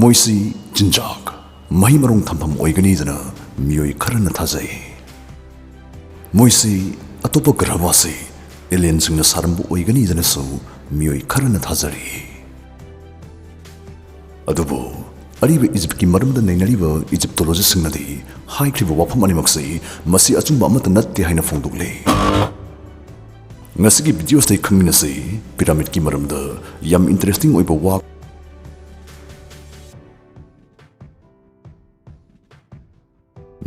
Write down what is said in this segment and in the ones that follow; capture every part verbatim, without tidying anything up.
ꯃꯣꯏꯁꯤ ꯆꯤꯟꯖꯥꯛ, ꯃꯍꯩ ꯃꯔꯣꯡ ꯊꯝꯐꯝ ꯑꯣꯏꯒꯅꯤꯗꯅ ꯃꯤꯑꯣꯏ ꯈꯔꯅ ꯊꯥꯖꯩ꯫ ꯃꯣꯏꯁꯤ ꯑꯇꯣꯞꯄ ꯒ꯭ꯔꯍꯕꯥꯁꯤ, ꯑꯦꯂꯤꯌꯟꯁꯤꯡꯅ ꯁꯥꯔꯝꯕ ꯑꯣꯏꯒꯅꯤꯗꯅꯁꯨ ꯃꯤꯑꯣꯏ ꯈꯔꯅ ꯊꯥꯖꯔꯤ꯫ ꯑꯗꯨꯕꯨ ꯑꯔꯤꯕ ꯏꯖꯤꯞꯀꯤ ꯃꯔꯝꯗ ꯅꯩꯅꯔꯤꯕ ꯏꯖꯤꯞꯇꯣꯂꯣꯖꯤꯁꯁꯤꯡꯅꯗꯤ ꯍꯥꯏꯈ꯭ꯔꯤꯕ ꯋꯥꯐꯝ ꯑꯅꯤꯃꯛꯁꯤ ꯃꯁꯤ ꯑꯆꯨꯝꯕ ꯑꯃꯠꯇ ꯅꯠꯇꯦ ꯍꯥꯏꯅ ꯐꯣꯡꯗꯣꯛꯂꯤ꯫ ꯉꯁꯤꯒꯤ ꯚꯤꯗꯤꯑꯣꯁꯤꯗ ꯈꯪꯃꯤꯟꯅꯁꯤ ꯄꯤꯔꯥꯃꯤꯗꯀꯤ ꯃꯔꯝꯗ ꯌꯥꯝ ꯏꯟꯇꯔꯦꯁꯇꯤꯡ ꯑꯣꯏꯕ ꯋꯥ꯫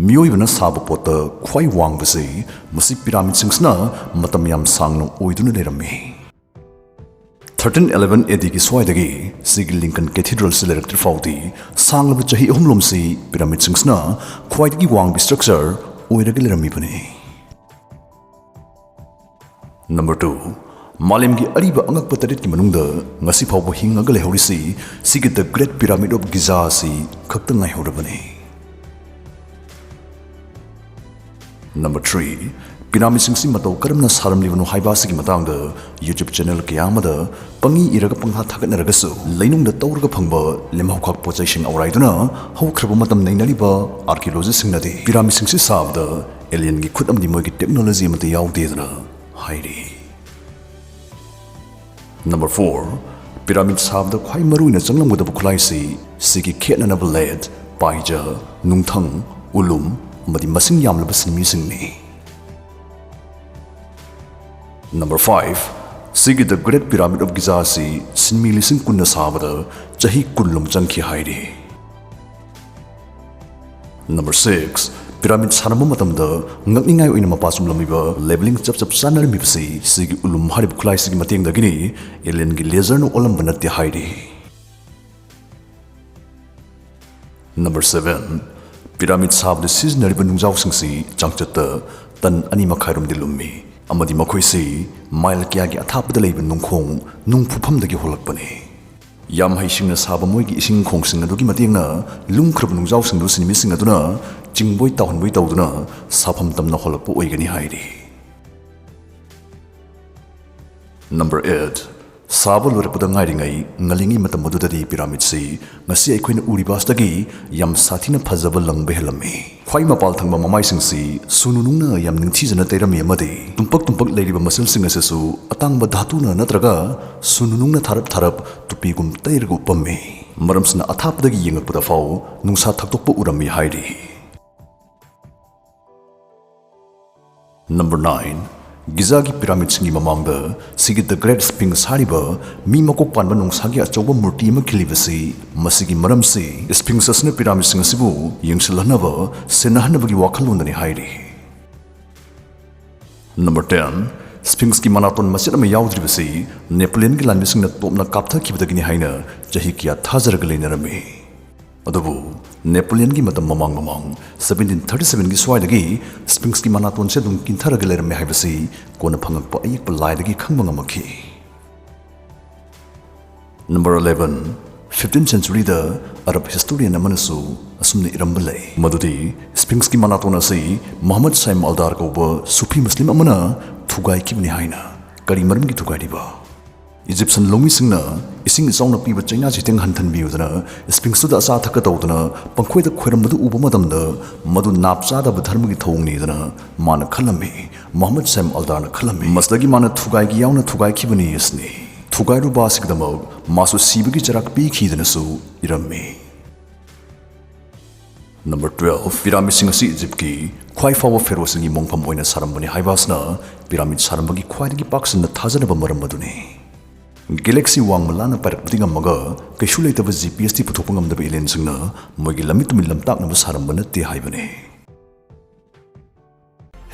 ꯃꯤꯑꯣꯏꯕꯅ ꯁꯥꯕ ꯄꯣꯠꯇ ꯈ꯭ꯋꯥꯏ ꯋꯥꯡꯕꯁꯤ ꯃꯁꯤ ꯄꯤꯔꯥꯃꯤꯗꯁꯤꯡꯁꯤꯅ ꯃꯇꯝ ꯌꯥꯝ ꯁꯥꯡꯅ ꯑꯣꯏꯗꯨꯅ ꯂꯩꯔꯝꯃꯤ꯫ ꯊꯥꯔꯇꯤꯟ ꯑꯦꯂꯦꯚꯦꯟ ꯑꯦ ꯗꯤꯒꯤ ꯁ꯭ꯋꯥꯏꯗꯒꯤ ꯁꯤꯒꯤ ꯂꯤꯡꯀꯟ ꯀꯦꯊꯤꯗ꯭ꯔꯦꯜꯁꯤ ꯂꯩꯔꯛꯇ꯭ꯔꯤ ꯐꯥꯎꯗꯤ ꯁꯥꯡꯂꯕ ꯆꯍꯤ ꯑꯍꯨꯝꯂꯣꯝꯁꯤ ꯄꯤꯔꯥꯃꯤꯗꯁꯤꯡꯁꯤꯅ ꯈ꯭ꯋꯥꯏꯗꯒꯤ ꯋꯥꯡꯕ ꯁ꯭ꯇ꯭ꯔꯛꯆꯔ ꯑꯣꯏꯔꯒ ꯂꯩꯔꯝꯃꯤꯕꯅꯤ꯫ ꯅꯝꯕꯔ ꯇꯨ, ꯃꯥꯂꯦꯝꯒꯤ ꯑꯔꯤꯕ ꯑꯉꯛꯄ ꯇꯔꯦꯠꯀꯤ ꯃꯅꯨꯡꯗ ꯉꯁꯤ ꯐꯥꯎꯕ ꯍꯤꯡꯉꯒ ꯂꯩꯍꯧꯔꯤꯁꯤ ꯁꯤꯒꯤ The Great Pyramid of Giza ꯑꯁꯤ ꯈꯛꯇ ꯉꯥꯏꯍꯧꯔꯕꯅꯤ꯫ ꯅꯝꯕꯔ ꯊ꯭ꯔꯤ, ꯄꯤꯔꯥꯃꯤꯗꯁꯤꯡꯁꯤ ꯃꯇꯧ ꯀꯔꯝꯅ ꯁꯥꯔꯝꯂꯤꯕꯅꯣ ꯍꯥꯏꯕ ꯑꯁꯤꯒꯤ ꯃꯇꯥꯡꯗ YouTube ꯆꯦꯅꯦꯜ ꯀꯌꯥ ꯑꯃꯗ ꯄꯪꯏ ꯏꯔꯒ ꯄꯪꯊꯥ ꯊꯥꯒꯠꯅꯔꯒꯁꯨ, ꯂꯩꯅꯨꯡꯗ ꯇꯧꯔꯒ ꯐꯪꯕ ꯂꯦꯝꯍꯧꯈꯥꯛ ꯄꯣꯠꯆꯩꯁꯤꯡ ꯑꯧꯔꯥꯏꯗꯨꯅ ꯍꯧꯈ꯭ꯔꯕ ꯃꯇꯝ ꯅꯩꯅꯔꯤꯕ ꯑꯥꯔꯀꯤꯑꯣꯂꯣꯖꯤꯁꯁꯤꯡꯅꯗꯤ ꯄꯤꯔꯥꯃꯤꯗꯁꯤꯡꯁꯤ ꯁꯥꯕꯗ ꯑꯦꯂꯤꯌꯟꯒꯤ ꯈꯨꯠ ꯑꯃꯗꯤ ꯃꯣꯏꯒꯤ ꯇꯦꯛꯅꯣꯂꯣꯖꯤ ꯑꯃꯠꯇ ꯌꯥꯎꯗꯦꯗꯅ ꯍꯥꯏꯔꯤ꯫ ꯅꯝꯕꯔ ꯐꯣꯔ, ꯄꯤꯔꯥꯃꯤꯗ ꯁꯥꯕꯗ ꯈ꯭ꯋꯥꯏ ꯃꯔꯨꯑꯣꯏꯅ ꯆꯪꯂꯝꯒꯗꯕ ꯈꯨꯠꯂꯥꯏꯁꯤ ꯁꯤꯒꯤ ꯈꯦꯠꯅꯅꯕ ꯂꯦꯠ, ꯄꯥꯏꯖ, ꯅꯨꯡꯊꯪ, ꯎꯂꯨꯝ ꯑꯃꯗꯤ ꯃꯁꯤꯡ ꯌꯥꯝꯂꯕ ꯁꯤꯟꯃꯤꯁꯤꯡꯅꯤ꯫ ꯅꯝꯕꯔ ꯐꯥꯏꯚ, ꯁꯤꯒꯤ The Great Pyramid of Giza ꯑꯁꯤ ꯁꯤꯟꯃꯤ ꯂꯤꯁꯤꯡ ꯀꯨꯟꯅ ꯁꯥꯕꯗ ꯆꯍꯤ ꯀꯨꯟꯂꯣꯝ ꯆꯪꯈꯤ ꯍꯥꯏꯔꯤ꯫ ꯅꯝꯕꯔ ꯁꯤꯛꯁ, ꯄꯤꯔꯥꯃꯤꯗ ꯁꯥꯔꯝꯕ ꯃꯇꯝꯗ ꯉꯛꯅꯤꯡꯉꯥꯏ ꯑꯣꯏꯅ ꯃꯄꯥ ꯆꯨꯝꯂꯝꯃꯤꯕ ꯂꯦꯕꯂꯤꯡ ꯆꯞ ꯆꯞ ꯆꯥꯅꯔꯝꯃꯤꯕꯁꯤ ꯁꯤꯒꯤ ꯎꯂꯨꯝ ꯍꯥꯏꯔꯤꯕ ꯈꯨꯠꯂꯥꯏꯁꯤꯒꯤ ꯃꯇꯦꯡꯗꯒꯤꯅꯤ, ꯑꯦꯂꯤꯌꯟꯒꯤ ꯂꯦꯖꯔꯅ ꯑꯣꯜꯂꯝꯕ ꯅꯠꯇꯦ ꯍꯥꯏꯔꯤ꯫ ꯅꯝꯕꯔ ꯁꯚꯦꯟ, ꯄꯤꯔꯥꯃꯤꯗ ꯁꯥꯕꯗ ꯁꯤꯖꯤꯟꯅꯔꯤꯕ ꯅꯨꯡꯖꯥꯎꯁꯤꯡꯁꯤ ꯆꯥꯡꯆꯠꯇ ꯇꯟ ꯑꯅꯤ ꯃꯈꯥꯏꯔꯣꯝꯗꯤ ꯂꯨꯝꯃꯤ ꯑꯃꯗꯤ ꯃꯈꯣꯏꯁꯤ ꯃꯥꯏꯜ ꯀꯌꯥꯒꯤ ꯑꯊꯥꯞꯄꯗ ꯂꯩꯕ ꯅꯨꯡꯈꯣꯡ ꯅꯨꯡ ꯐꯨꯐꯝꯗꯒꯤ ꯍꯣꯜꯂꯛꯄꯅꯤ꯫ ꯌꯥꯝ ꯍꯩꯁꯤꯡꯅ ꯁꯥꯕ ꯃꯣꯏꯒꯤ ꯏꯁꯤꯡ ꯈꯣꯡꯁꯤꯡ ꯑꯗꯨꯒꯤ ꯃꯇꯦꯡꯅ ꯂꯨꯝꯈ꯭ꯔꯕ ꯅꯨꯡꯖꯥꯎꯁꯤꯡꯗꯨ ꯁꯤꯟꯃꯤꯁꯤꯡ ꯑꯗꯨꯅ ꯆꯤꯡꯕꯣꯏ ꯇꯥꯎꯍꯟꯕꯣꯏ ꯇꯧꯗꯨꯅ ꯁꯥꯐꯝ ꯇꯝꯅ ꯍꯣꯜꯂꯛꯄ ꯑꯣꯏꯒꯅꯤ ꯍꯥꯏꯔꯤ꯫ ꯅꯝꯕꯔ ꯑꯦꯠ, ꯁꯥꯕ ꯂꯣꯏꯔꯛꯄꯗ ꯉꯥꯏꯔꯤꯉꯩ ꯉꯜꯂꯤꯉꯩ ꯃꯇꯝ ꯑꯗꯨꯗꯗꯤ ꯄꯤꯔꯥꯃꯤꯗꯁꯤ ꯉꯁꯤ ꯑꯩꯈꯣꯏꯅ ꯎꯔꯤꯕ ꯑꯁꯤꯗꯒꯤ ꯌꯥꯝ ꯁꯥꯊꯤꯅ ꯐꯖꯕ ꯂꯪꯕ ꯍꯦꯜꯂꯝꯃꯤ꯫ ꯈ꯭ꯋꯥꯏ ꯃꯄꯥꯜ ꯊꯪꯕ ꯃꯃꯥꯏꯁꯤꯡꯁꯤ ꯁꯨꯅꯨ ꯅꯨꯡꯅ ꯌꯥꯝ ꯅꯤꯡꯊꯤꯖꯅ ꯇꯩꯔꯝꯃꯤ ꯑꯃꯗꯤ ꯇꯨꯝꯄꯛ ꯇꯨꯝꯄꯛ ꯂꯩꯔꯤꯕ ꯃꯁꯜꯁꯤꯡ ꯑꯁꯤꯁꯨ ꯑꯇꯥꯡꯕ ꯙꯥꯇꯨꯅ ꯅꯠꯇ꯭ꯔꯒ ꯁꯨꯅꯨ ꯅꯨꯡꯅ ꯊꯥꯔꯞ ꯊꯥꯔꯞ ꯇꯨꯄꯤꯒꯨꯝ ꯇꯩꯔꯒ ꯎꯞꯄꯝꯃꯤ꯫ ꯃꯔꯝꯁꯤꯅ ꯑꯊꯥꯞꯄꯗꯒꯤ ꯌꯦꯡꯂꯛꯄꯗ ꯐꯥꯎ ꯅꯨꯡꯁꯥ ꯊꯛꯇꯣꯛꯄ ꯎꯔꯝꯃꯤ ꯍꯥꯏꯔꯤ꯫ ꯅꯝꯕꯔ ꯅꯥꯏꯟ, ꯒꯤꯖꯥꯒꯤ ꯄꯤꯔꯥꯃꯤꯗꯁꯤꯡꯒꯤ ꯃꯃꯥꯡꯗ ꯁꯤꯒꯤ The Great Sphinx ꯍꯥꯏꯔꯤꯕ ꯃꯤ ꯃꯀꯣꯛ ꯄꯥꯟꯕ ꯅꯣꯡꯁꯥꯒꯤ ꯑꯆꯧꯕ ꯃꯨꯔꯇꯤ ꯑꯃ ꯈꯤꯜꯂꯤꯕꯁꯤ, ꯃꯁꯤꯒꯤ ꯃꯔꯝꯁꯤ Sphinx ꯑꯁꯤꯅ ꯄꯤꯔꯥꯃꯤꯗꯁꯤꯡ ꯑꯁꯤꯕꯨ ꯌꯦꯡꯁꯤꯜꯍꯟꯅꯕ, ꯁꯦꯟꯅꯍꯟꯅꯕꯒꯤ ꯋꯥꯈꯜꯂꯣꯟꯗꯅꯤ ꯍꯥꯏꯔꯤ꯫ ꯅꯝꯕꯔ ꯇꯦꯟ, Sphinxꯀꯤ ꯃꯅꯥꯇꯣꯟ ꯃꯆꯦꯠ ꯑꯃ ꯌꯥꯎꯗ꯭ꯔꯤꯕꯁꯤ ꯅꯦꯄꯣꯂꯤꯌꯟꯒꯤ ꯂꯥꯟꯃꯤꯁꯤꯡꯅ ꯇꯣꯞꯅ ꯀꯥꯞꯊꯈꯤꯕꯗꯒꯤꯅꯤ ꯍꯥꯏꯅ ꯆꯍꯤ ꯀꯌꯥ ꯊꯥꯖꯔꯒ ꯂꯩꯅꯔꯝꯃꯤ꯫ ꯑꯗꯨꯕꯨ ꯅꯦꯄꯣꯂꯤꯌꯟꯒꯤ ꯃꯇꯝ ꯃꯃꯥꯡ ꯃꯃꯥꯡ seventeen thirty sevenꯒꯤ ꯁ꯭ꯋꯥꯏꯗꯒꯤ Sphinxꯀꯤ ꯃꯅꯥꯇꯣꯟꯁꯦ ꯑꯗꯨꯝ ꯀꯤꯟꯊꯔꯒ ꯂꯩꯔꯝꯃꯦ ꯍꯥꯏꯕꯁꯤ ꯀꯣꯟꯅ ꯐꯪꯉꯛꯄ ꯑꯌꯦꯛꯄ ꯂꯥꯏꯗꯒꯤ ꯈꯪꯕ ꯉꯝꯃꯛꯈꯤ꯫ ꯅꯝꯕꯔ ꯏꯂꯦꯚꯦꯟ, fifteenth centuryꯗ ꯑꯔꯕ historian ꯑꯃꯅꯁꯨ ꯑꯁꯨꯝꯅ ꯏꯔꯝꯕ ꯂꯩ, ꯃꯗꯨꯗꯤ Sphinxꯀꯤ ꯃꯅꯥꯇꯣꯟ ꯑꯁꯤ ꯃꯨꯍꯝꯃꯗ ꯁꯥꯏꯝ ꯑꯜꯗꯥꯔ ꯀꯧꯕ ꯁꯨꯐꯤ ꯃꯨꯁꯂꯤꯝ ꯑꯃꯅ ꯊꯨꯒꯥꯏꯈꯤꯕꯅꯤ ꯍꯥꯏꯅ꯫ ꯀꯔꯤ ꯃꯔꯝꯒꯤ ꯊꯨꯒꯥꯏꯔꯤꯕ? ꯏꯖꯤꯞꯁꯤꯌꯟ ꯂꯧꯃꯤꯁꯤꯡꯅ ꯏꯁꯤꯡ ꯏꯆꯥꯎꯅ ꯄꯤꯕ ꯆꯩꯅꯥ ꯆꯩꯊꯦꯡ ꯍꯟꯊꯟꯕꯤꯌꯨꯗꯅ Sphinxꯇꯨꯗ ꯑꯆꯥ ꯑꯊꯛꯀ ꯇꯧꯗꯅ ꯄꯪꯈꯣꯏꯗ ꯈꯣꯏꯔꯝꯕꯗꯨ ꯎꯕ ꯃꯇꯝꯗ ꯃꯗꯨ ꯅꯥꯞ ꯆꯥꯗꯕ ꯙꯔꯃꯒꯤ ꯊꯧꯑꯣꯡꯅꯤꯗꯅ ꯃꯥꯅ ꯈꯜꯂꯝꯃꯤ, ꯃꯨꯍꯝꯃꯗ ꯁꯥꯏꯝ ꯑꯜꯗꯥꯔꯅ ꯈꯜꯂꯝꯃꯤ꯫ ꯃꯁꯤꯗꯒꯤ ꯃꯥꯅ ꯊꯨꯒꯥꯏꯒꯤ ꯌꯥꯎꯅ ꯊꯨꯒꯥꯏꯈꯤꯕꯅꯤ ꯑꯁꯤꯅꯤ꯫ ꯊꯨꯒꯥꯏꯔꯨꯕ ꯑꯁꯤꯒꯤꯗꯃꯛ ꯃꯥꯁꯨ ꯁꯤꯕꯒꯤ ꯆꯩꯔꯥꯛ ꯄꯤꯈꯤꯗꯅꯁꯨ ꯏꯔꯝꯃꯤ꯫ ꯅꯝꯕꯔ ꯇꯨꯋꯦꯜꯐ, ꯄꯤꯔꯥꯃꯤꯗꯁꯤꯡ ꯑꯁꯤ ꯏꯖꯤꯞꯀꯤ ꯈ꯭ꯋꯥꯏ ꯐꯥꯎꯕ ꯐꯦꯔꯣꯁꯤꯡꯒꯤ ꯃꯣꯡꯐꯝ ꯑꯣꯏꯅ ꯁꯥꯔꯝꯕꯅꯤ ꯍꯥꯏꯕ ꯑꯁꯤꯅ ꯄꯤꯔꯥꯃꯤꯗ ꯁꯥꯔꯝꯕꯒꯤ ꯈ꯭ꯋꯥꯏꯗꯒꯤ ꯄꯥꯛ ꯁꯟꯅ ꯊꯥꯖꯅꯕ ꯃꯔꯝ ꯑꯗꯨꯅꯤ꯫ ꯒꯦꯂꯦꯛꯁꯤ ꯋꯥꯡꯃ ꯂꯥꯟꯅ ꯄꯥꯏꯔꯛꯄꯗꯤ ꯉꯝꯃꯒ ꯀꯩꯁꯨ ꯂꯩꯇꯕ ꯖꯤ ꯄꯤ ꯑꯦꯁ ꯇꯤ ꯄꯨꯊꯣꯛꯄ ꯉꯝꯗꯕ ꯑꯦꯂꯤꯌꯟꯁꯤꯡꯅ ꯃꯣꯏꯒꯤ ꯂꯝꯃꯤꯠ ꯇꯨꯃꯤꯠ ꯂꯝꯇꯥꯛꯅꯕ ꯁꯥꯔꯝꯕ ꯅꯠꯇꯦ ꯍꯥꯏꯕꯅꯤ꯫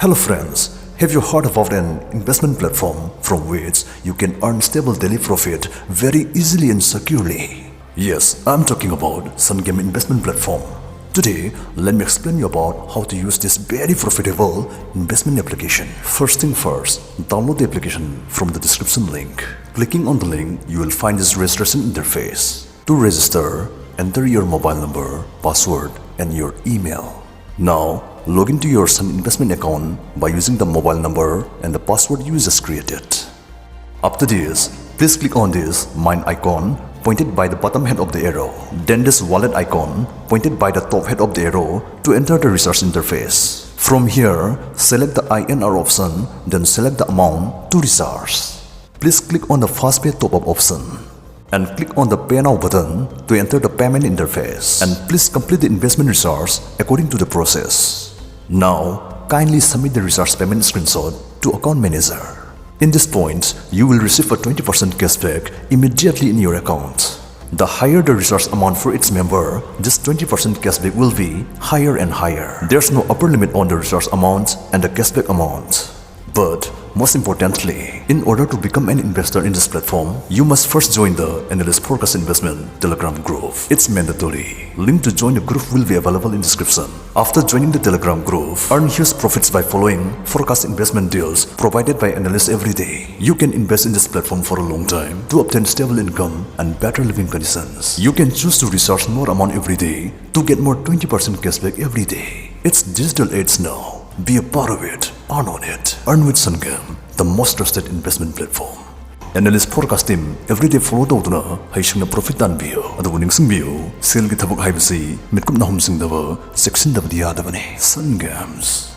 Hello friends, have you heard about an investment platform from which you can earn stable daily profit very easily and securely? Yes, I'm talking about Sangam Investment Platform. Today, let me explain you about how to use this very profitable investment application. First thing first, download the application from the description link. Clicking on the link, you will find this registration interface. To register, enter your mobile number, password, and your email. Now, log into your Sun Investment account by using the mobile number and the password you just created. After this, Please click on this mine icon pointed by the bottom head of the arrow. Then this wallet icon pointed by the top head of the arrow to enter the research interface. From here, select the I N R option, then select the amount to research. Please click on the Fast Pay top-up option and click on the Pay Now button to enter the payment interface. And please complete the investment research according to the process. Now, kindly submit the research payment screenshot to account manager. In this point, you will receive a twenty percent cashback immediately in your account. The higher the research amount for each member, this twenty percent cashback will be higher and higher. There's no upper limit on the research amount and the cashback amount. But most importantly, in order to become an investor in this platform, you must first join the Analyst Forecast Investment Telegram group. It's mandatory. Link to join the group will be available in description. After joining the Telegram group, earn huge profits by following forecast investment deals provided by analysts every day. You can invest in this platform for a long time to obtain stable income and better living conditions. You can choose to research more amount every day to get more twenty percent cashback every day. It's digital age now. Be a part of it. Earn on it. Earn with Sangam, the most trusted investment platform. Analyst Forecast Team everyday follow ꯇꯧꯗꯨꯅ ꯍꯩꯁꯤꯡꯅ profit ꯇꯥꯟꯕꯤꯌꯨ꯫ ꯑꯗꯨꯕꯨ ꯅꯤꯡꯁꯤꯡꯕꯤꯌꯨ, ꯁꯦꯜꯒꯤ ꯊꯕꯛ ꯍꯥꯏꯕꯁꯤ ꯃꯤꯠꯀꯨꯞꯅ ꯍꯨꯝꯁꯤꯡꯗꯕ, ꯆꯦꯛꯁꯤꯟꯗꯕꯗꯤ ꯌꯥꯗꯕꯅꯤ꯫ Sun Games.